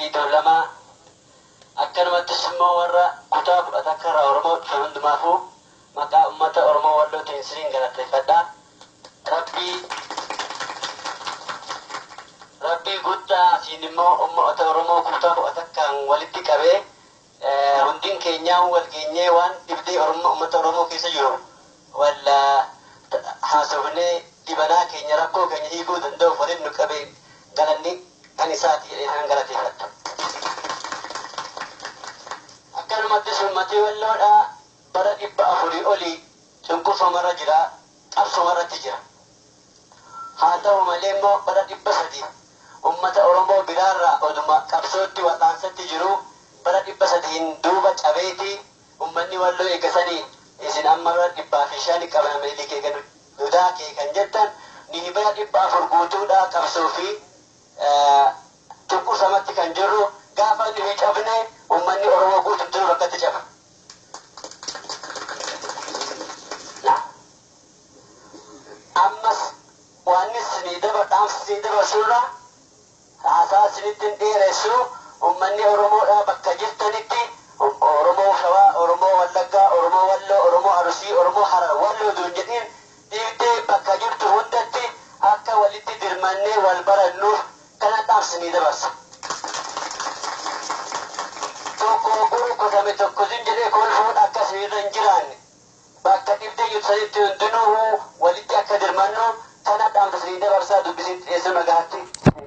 Abdii Tuulamaa, akkanumattis immoo warra kutaa 11 irraa Oromoo dhufan hundumaafuu maqaa uummata Oromoo Wallootiin isiniin galateeffadha. Rabbii guddaa asiin immoo uummata Oromoo kutaa 11n walitti qabee hundin keenyaa wal geenyee waan dhibdee Oromoo uummata Oromoo keessa jiru wal haasofnee dhibanaa keenya rakkoo keenya hiikuu danda'uuf waliin nu qabee galanni kan isaati jedhee kan galateeffadha. Akkanumattis uummatni Walloodhaa bara 400 olii cunqurfamarra jira, qabsoomarratti jira. Haa ta'u malee immoo bara 300 uummata Oromoo biraarraa oduma qabsootti wal'aansatti jiru bara 300n duuba cabeetii uummanni Walloo eegasanii isin amma bara 105 qabna Minilik eega nu daakee kan jettan ni bara 400 guutuudhaa qabsoo fi cunqursamatti kan jirru gaafa nuyi cabne uummanni Oromoo guutumtuu bakkatti caba. Ammas waan isinii dhaamsa isinii dabarsuurra haasaa isinitti hin dheeressu uummanni Oromoodhaa bakka jirtanitti Oromoo Shawaa, Oromoo Wallaggaa, Oromoo Walloo, Oromoo Arusii, Oromoo Harar, Walloo duun jedhiin dhiibdee bakka jirtu hundatti akka walitti dirmannee wal barannuuf kana dhaamsa isinii dabarsa. Tokko gurgurame tokko sin jedhee kolfuun akka isinirra hin jiraanne bakka dhibdee jirtu sanitti hundinuu walitti akka dirmannu kana dhaamsa isinii dabarsaa dubbisitti dhiyeessuu nagaatti.